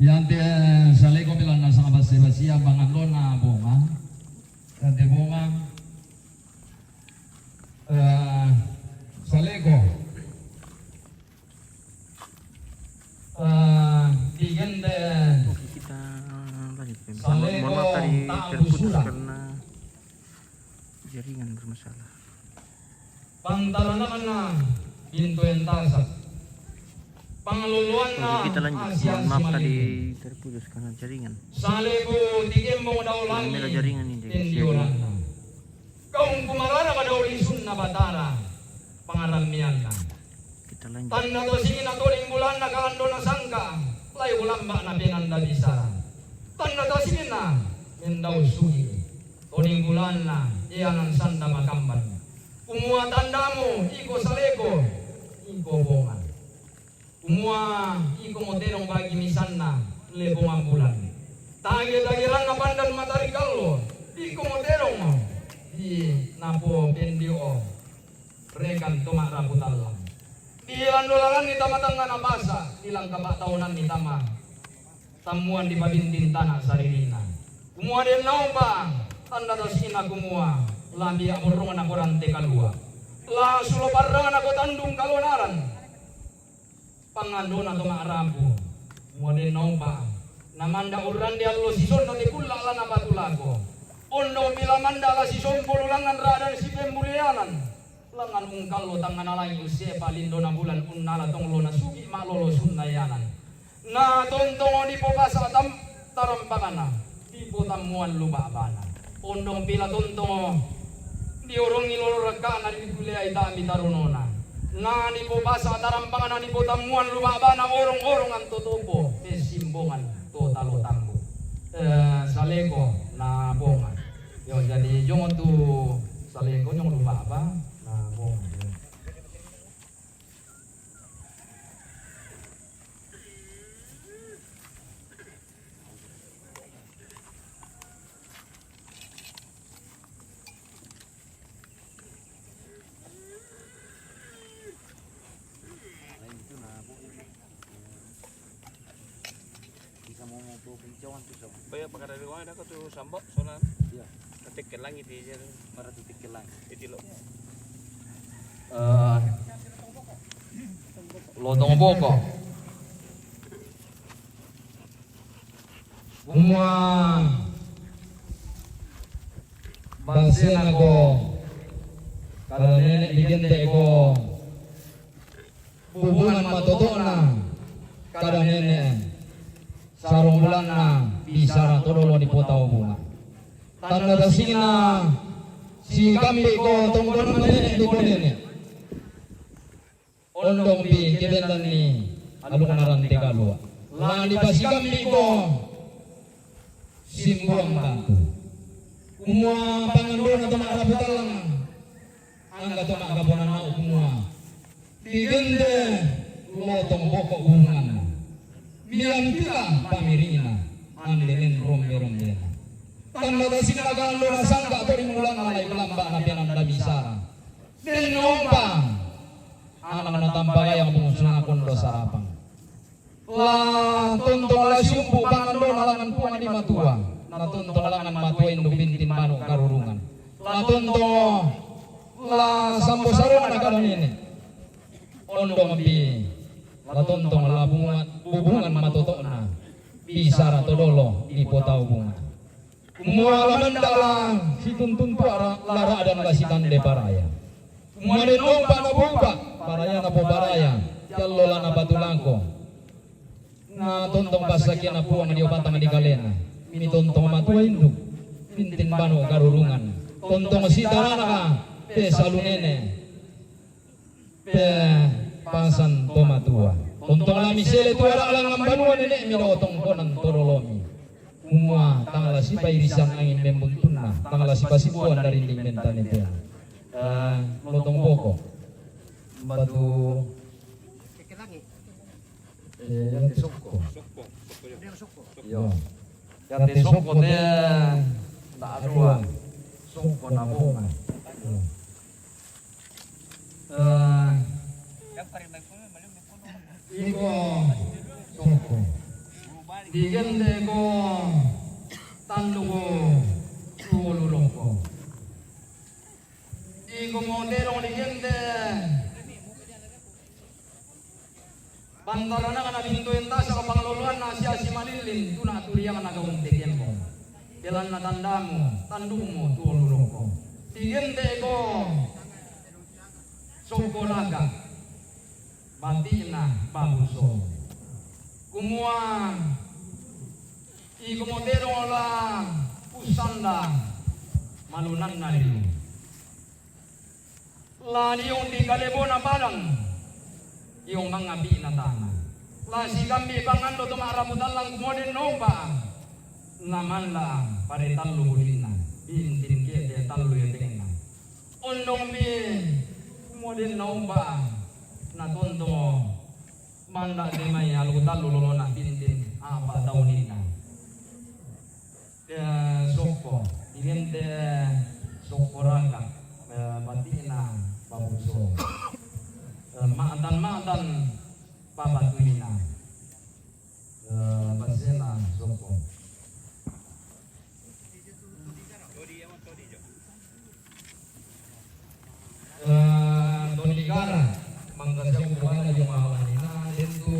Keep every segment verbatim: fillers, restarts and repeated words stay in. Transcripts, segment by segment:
Iante saleko pilanna sanga basse-basia pangandona bonga. Iante bonga, eh, saleko. Eh, digende. Oke, kita balik. Mohon maaf tadi terputus karena jaringan bermasalah. Pantalananna bintu entasa. Pangaloloanna. Oke, kita lanjut. Mohon maaf tadi terputus karena jaringan. Salebu tigembong dao langit. Jaringan ini. Tendioranna. Kaung kumarara madao lisunna Batara pangarammianna. Kita lanjut. Tanna tasinna toding bulanna kalandona sangka, lai ulamba na penanda bisa. Tanna tasinna mendao sugi. Toding bulanna ianan sanda makamban. Kumua tandamu iko saleko, iko bonga. Kumua iko motedong bagi misanna lebongan bulan. Tage-tageranna pandan matari kallo, iko motedong di napo pendio rekan to ma'rapu tallang. Di lando lalanni tama tangngana basa, di langka pa'taunanni tama tammuan dipabinting tana saririna. Kumua den naopa tanna tasinna kumua, la bia borrongna ko rante kalua. La sulo parrangna ko tandung kalonaran. Pangandona to ma'rapu. Kumua den naopa. Namanda urrande allo sisonno te kulla la napatulako. Ondong pila manda la sisompo lulangan radan sipembureanan. Langan ungkallo tangngana langi' ussepa lindona bulan unnala tong lo nasugi' ma'lolo sunnayanan. Na tontongo dipopasa tam-, tarampakana, dipotammuan lu ba'bana. Ondong pila tontongo diorongi lolo rakka'na dikuleai ta'mi tarunona. Na dipopasa tarampakana dipotammuan lu ba'bana orong-orongan totopo pessimbongan to talo tambu. Eh, saleko na bonga. Yo, jadi jongo tu saleko jongo tu baba. Nah, bonga. Bisa mau mau tuh pincoan tuh, Sob. Baya' pakadari wae dako tu sambok sola. Iya. Natekkel langi' ti je. Mara tu tekkel langi'. Iti lo. Eh, lotong boko. Kumua basena ko kada nene' digente' ko. Hubungan matoto'na kada nene' sarong bulanna bisara todolo dipotau bunga. Tanna tasinna sikambi' ko tongkonan nene' diko nene'. Ondongpi kebendanni alukna rante kalua'. La dipasikambi' ko simbuang bangku. Kumua pangandona to ma'rapu tallang. Angga to ma'kaponanau kumua. Digende lotong boko' hubunganna. Milampila pamiri'na andenen rombe-rombena. Tanna tasinna kallo nasangka to ri mulanna lai ulamba na penanda bisara. Den naopa anakna tampagayang pungusna kondo sarapang. La tontong la siumpu' pangandona langan Puang di Matua, na tontong langan matua indu' bintin manu' karurungan. La tontong la sambo sarona kada nene'. Ondongpi la tontong la bunga-, hubungan matoto'na bisara todolo dipotau bunga. Kumua la manda' la situntuntua' la ra'dan la sitande paraya. Kumua den naopa nabupa paraya napoparaya, jallo la napatulako. Na tontong passakiana Puang dio batang di kalena, mitontong matua indu', bintin manu' karurungan, tontong sitaranaka, pe salu nene'. Pe pasan to matua. Tontong la misele tu ara' langngan banua nene'mi dao tongkonan to dolomi. Kumua tang la sipairisang angin membuntunna, tang la sipasibuan darinding mentanepea. Eh, lotong boko'. Batu. Eh, iate sokko. Iyo. Iate sokko te, ndak adua. Sokko na bonga. Iyo. Eh, iko sokko. Digente ko tanduku tuolurokko. Iko moterong digente pantaranakna bintoen tasa ko pangloloanna siasi malillin, tuna turiangna gaung tekemmo. Belanna tandamu, tandumu tuolurokko. Digente ko sokkoraga, bati'na babuso. Kumua iko moterong la ussanda malunanna liu. La niung di kalebona padang, iung mangapi'na tana. La sikambi pangando to ma'rapu tallang kumua den naopa, namalla pare tallu budinna, bintin kete tallu etenna. Ondongmi kumua den naopa, natonto manda de mai alu tallu lolona bintin apa tauninna. Eh, sokko, digente sokkoraga, eh, bati'na babuso. Eh, ma'tan-ma'tan papatuina. Eh, basena sokko. Eh, to Niagara, mangkasiang kubana jong awanina, den tu,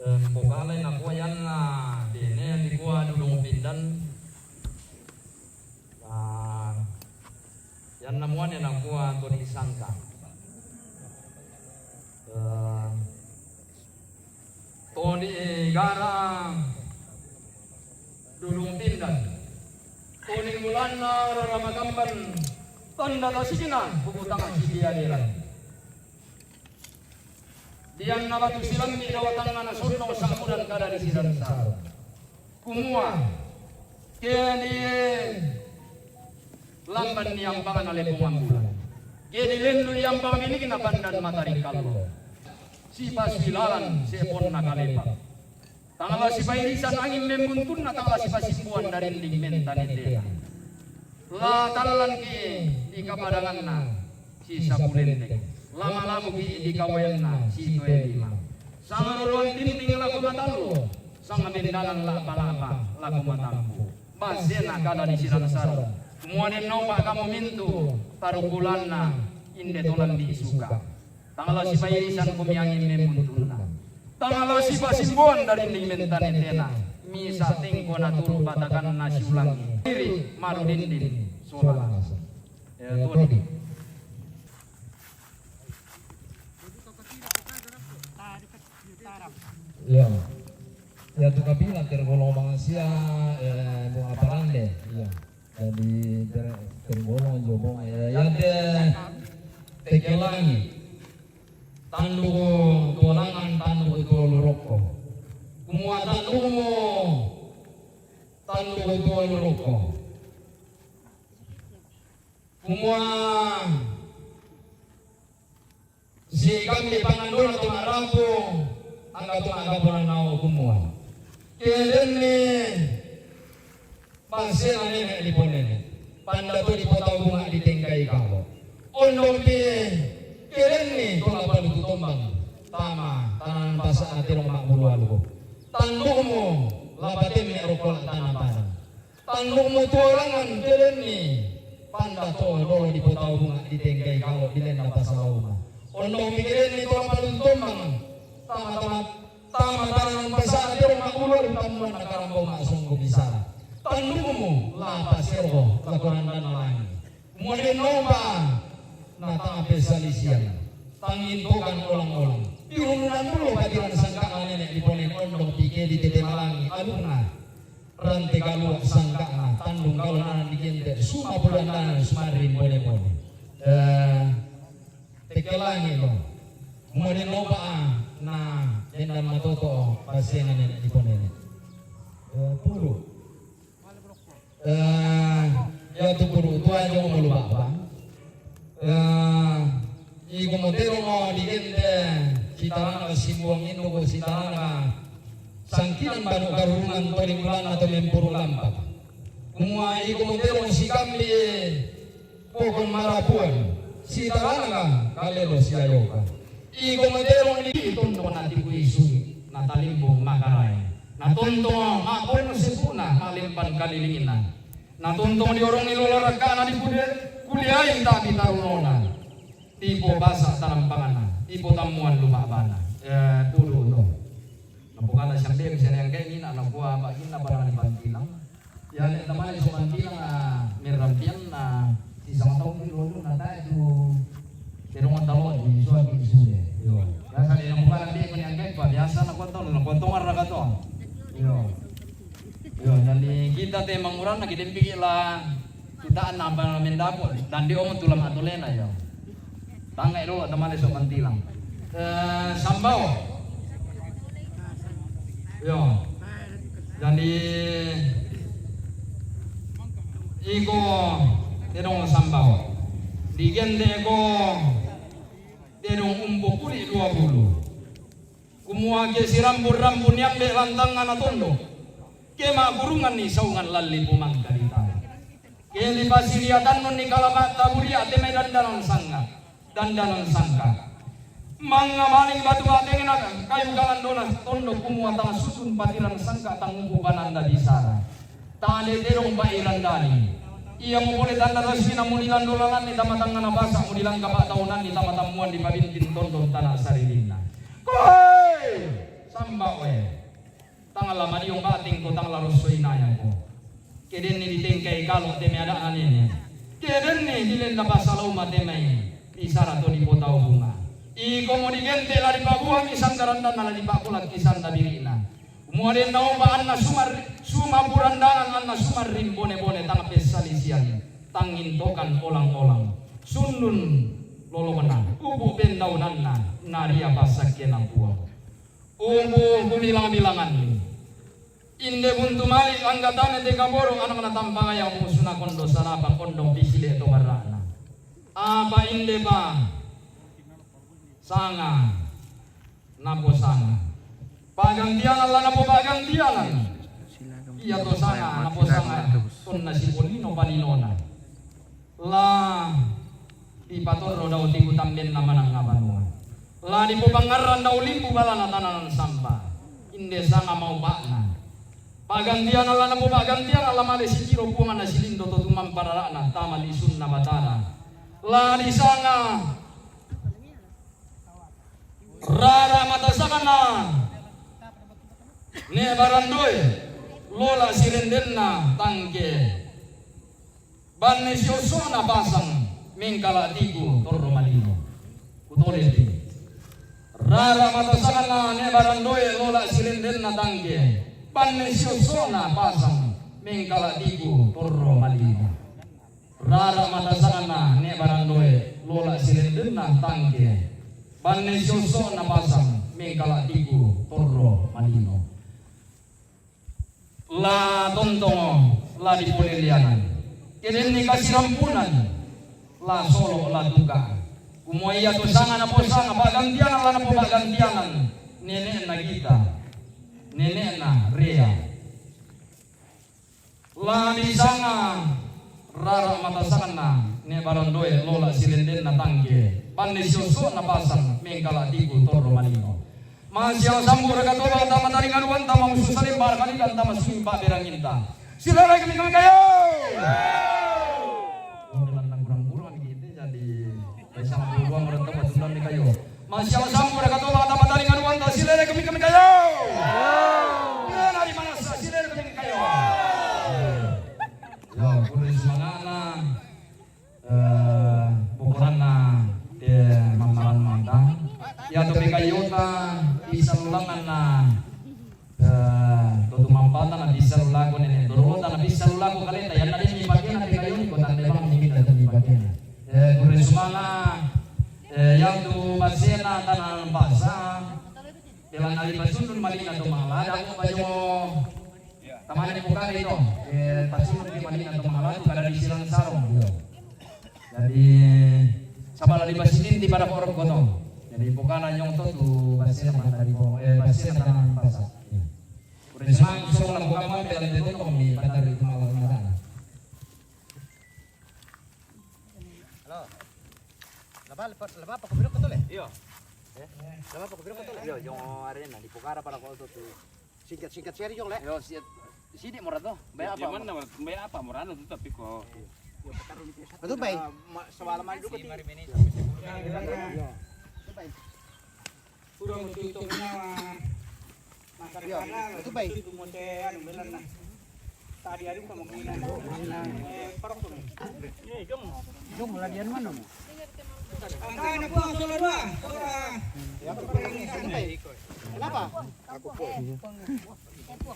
eh, pokale nakua ianna, dene dikua Dudung Pindan. Ah, ianna muane nakua to Disangka. Eh, To Niagara Dudung Pindan. To Nimulanna Rara Makamban, tanda tasikna bubutang sitiadilan. Dianna batu silambi dawa tangngana sondong samudan kada di sidan saro. Kumua, ke ni lamban ni ampangna Lepong Ambulan, ke ni lendu ni ampang binikna Pandan Matarikallo. Sipasuilalan seponna kalepa. Tangla sipairisan angin membuntutna, tangla sipasimbuan darinding mentanetena. La tallanki di kapadanganna si Sapulenteng, la malamuki di kawayanna si Toelima. Sangaroloan dinding lako matallo, sangabendanan la'pa-la'pa lako matampu. Basena kada di sidan saro. Muanen naopa kamu mintu, tarukulanna inde tolan di suka. Tangla sipairisan komi angin membuntutna. Tangla sipasimbuan darinding mentanetena. Misa tingko naturu batakanna siulangi. Iri maru dinding sola. Ya, todi. Iya. Ya, tu kabilang tergolong bangsia, eh, bunga parande. Iya. Jadi ter-, tergolong jobong, ya, ya, te-, tekelangi. Tanduku tuolangan, tanduku tuolurokko. Kumua tandukumu, tanduku tuolurokko. Kumua sikambi pangandona to ma'rapu, angga to ma'gapona nao kumua. Kedenni basena nene' diponene'. Panda to dipotau bunga' ditengkai kalo. Ondongpi kedenni to la palutu tombang. Tama, tananan pasa'na tedong ma'bulu aluko. Tandukumu, la patemme rokko la tanang padang. Tandukmu tuolangan kedenni, panda to dolo dipotau bunga' ditengkai kalo' dilenna pasalauma. Ondongmi kedenni to la palutu tombang, tama-tama, tama tananan pasa'na tedong ma'bulu aluko tammuanna karambau ma'songko bisara. Tandukmu la pasero lako randanna langi'. Muaden naopa na tama pessalisian, tangintokan olang-olang. Tirununan dulu pakiran sangka'na nene' diponene' ondongpi ke di tete malangi' aluna. Rante kalua' sangka'na, tandung kalo nanan digente', sumapuluan nanan sumarring bone-bone. Eh, tekkelangi' to. Muaden naopa na dendan matoto' pasena nene' diponene'. Eh, puru. Eh, ya tu puru' tua jong mulu baba. Eh, iko motero mo digente' sitarana simbuang indo ko sitarana sangkinan banu karurungan to limbulanna to mempuru' lampak. Kumua iko motero sikambi pokon marapuan, sitarana kalelo siayoka. Iko motero ni tondok na tiku isu, na talimbung makarae. Natontong ma'pono seppu'na, ma'lempan kalilingna. Natontong diorong ni lolo rakka'na di kude-, kuliai tapi tarunona. Tipo basa tanampanganna, tipo tammuan luma' bana. Eh, pudu to. Napokana siambe bisa niangkai ngina, nakua ba'ginna pada ni pantilang. Ya, ne tamane so pantilang, ah, merrampian, ah, sisama tau ki lolo na tae tu. Terong talo di suami sude. Yo. Biasa de napokana de ko niangkai pa, biasa nakua to, nakua to marraka to. Yo. Yo, jadi kita te manguranna kita pigi la kita na apa mendapo. Dan di omo tulang atolena yo. Tangnga ero tamane so mantilang. Eh, sambao. Yo. Jadi iko tedong sambao. Digente ko tedong umbo kuli dua puluh. Kumua ke sirambu-rambu niambe lantangnga natondo. Ke ma'gurunganni saungan lalli pumangka di tau. Ke lipasiliatannunni kalama' taburia te mai dandanan sangka. Dandanan sangka. Mangnga maling batu batengna kayu kalandona tondo kumua tang sutun patiran sangka tangupu pananda bisara. Tade tedong pai randani. Ia mupole tanda resmina mudilando lalanni tama tangngana basa mudilangka pa'taunanni tama tammuan di pabintin tondon tana saririnna. Koe! Samba oe. Tang la madiong batengko, tang la rosso inayako. Kedenni ditengkai kalo te mai ada'na nene. Kedenni dilenna pasalauma te mai. Isara to dipotau bunga. Iko mo digente la dipabuangi sanggarandanna la dipakolakki sanda biri'na. Muadenna oba anna sumar-, sumaburandangan anna sumarring bone-bone tang pessalisian, tang intokan olang-olang. Sundun lolongna, ubu pendaunanna, naria passakkena puang. Umbu kumilang-milanganni. Inde buntu mali anggatane te kaboro anakna tampangaya musuna kondo salapang ondong pisile to marra'na. Apa inde pa sanga naposanga. Pagantianan la napopagantianan. Iya to sanga naposanga tonna sipolino palinona. La dipatorro dao tiku tambenna manang apanua. La dipopangngarrang dao limbu balana tananan sampa. Inde sanga maupa'na. Pagantiana la napopagantiana la male sitiro puanganna silindo to tumampa rara'na tama lisunna batara. La disanga rara matasakna ne barandoe lola sirendenna tangke. Banne siosso'na pasang mengkala tiku torro malino. Kutole ti. Rara matasakna ne barandoe lola sirendenna tangke. Banne siosso'na pasang mengkala tiku torro malino. Rara matasakna ne barandoe lola sirendenna tangke. Banne siosso'na pasang mengkala tiku torro malino. La tontongo, la dipoleleanang. Kedenni kasirampunan, la solo, la tuka. Kumua ia to sanga naposanga, pagantianan la napopagantianan, nene'na Gita, nene'na Rea. La disanga rara matasakna, ne barandoe lola sirendenna tangke, banne siosso'na pasang, mengkala tiku torro malino. Masiang sambu raka toba tama taringaduan tama musu salemba raka lidan tama sumimpa beranginta. Silere kami kami kayo. Oke, lantang kurang-kurang gitu jadi. Baik sama dua orang toba tundan di kayo. Masiang sambu raka toba tama taringaduan tama silere kami kami kayo. Nari manassa silere kami kayo. Yo, kudu semangatna. Eh, pokoranna te mammaran mata. Iyato pekayota pissallanganna, eh, to tumampata na pissallu lako nene dorota na pissallu lako kaleta, yanna denni pakena pekayoni ko tande bang ni minta denni pakena. Eh, gure sumanga, eh, yang tu basena tanah pasa, pelan ali pasundun malina to malada ko pajongo. Tamane pokari to, eh, pasino ki malina to mangalatu kada di silang sarong. Iyo. Jadi, sabala di basininti pada korok gotong. Jadi, pokana nyong to tu basina matari po, eh, basina tanah pasar. Iyo. Udah semang song na pokama pelan itu to mi matari itu malam matana. Halo. Laba, laba, laba apa kubiro ko to le? Iyo. Eh? Laba apa kubiro ko to le? Iyo, nyong arena di pokara pada ko to tu. Singkat-singkat seri jong le. Yo, siap. Sini murah tuh. Bayar apa? Yang mana? Bayar apa murah tuh, tapi kok. Betul, bay. Sewala maju ke. Sudah mau tutup nyawa. Yo, betul, bay. Itu mau teh anu bener nah. Tadi ada kemungkinan. Eh, parok tuh. Jong, ladian mana mo? Angka na po ang solo dua. Sora. Kenapa? Aku po. Angka na po.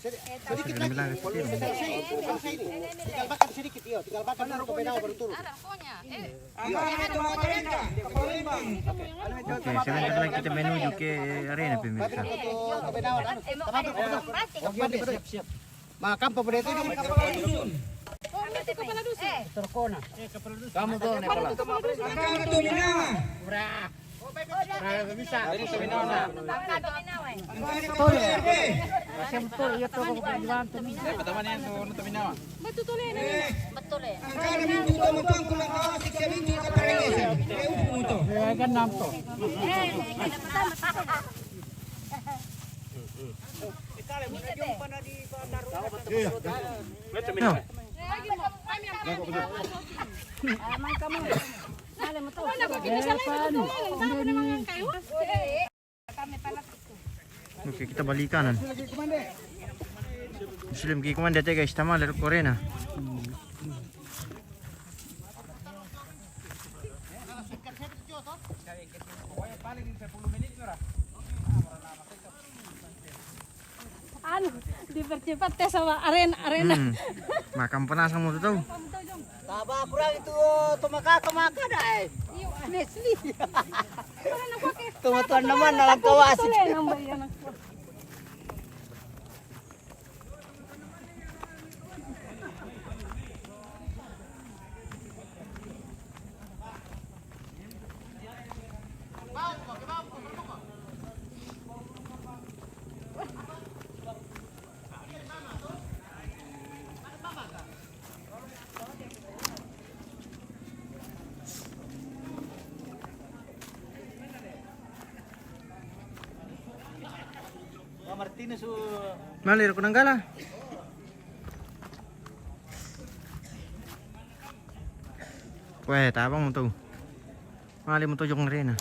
Sedi-, sedikit lagi. Kalau bisa selesai, kalau selesai ini. Tinggal makan sedikit, yo. Tinggal makan dulu, kau bawa baru turun. Angka na po ang parinta. Kapalembang. Oke, sebentar lagi kita menuju ke arena, pemirsa. Siap, siap. Makan pa pada itu. Kepala dusun. Oh, itu kepala dusun. Terkona. Kamu tuh, Nepal. Angka na po ang minawa. Murah. Murah, bisa. Dari Tominawa. Angka na po ang minawa. Betul, ya. Masih betul, ya, tuh, kau bilang tuh. Eh, pertama nih, tuh, Tominawa. Betul, tuh, Lena. Betul, ya. Angka na po ang minawa, kulang ka, siksa mintu ka parengesan. Eh, upu mo to. Eh, kan enam tuh. Eh, pertama, pertama. Oke, kita balikan. Muslim ki kumande te guys, tama lero korena. Anu, dipercepat teh sama arena, arena. Hmm. Makan penas kamu tuh. Taba kurang itu, tuh maka, tuh maka dah, eh. Nesli. Tuh tuan naman, nalang kawas. Martinez, oh. Mali, roko nanggala. Weh, tabang mo to. Mali mo to jong arena.